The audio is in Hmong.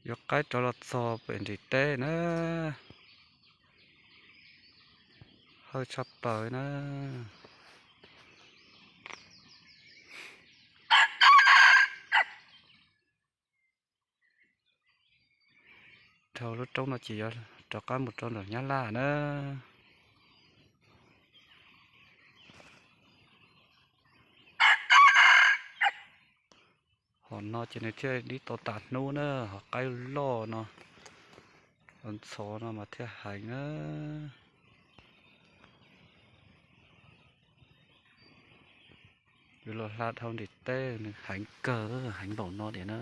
Yuav qaib rov los txog pem nrim teb na. Hawj tshaj plaws na. Dhau lub roob no ces yuav rov qab mus rau nram Nyab Laj na. Hom no ces nws thiaj dib tau tas hnub na, hom qaib loj no, ntxhov no mas thiaj heev na. Yuav los hla dhau nrim teb nws heev kawg, heev npaum no tiag na.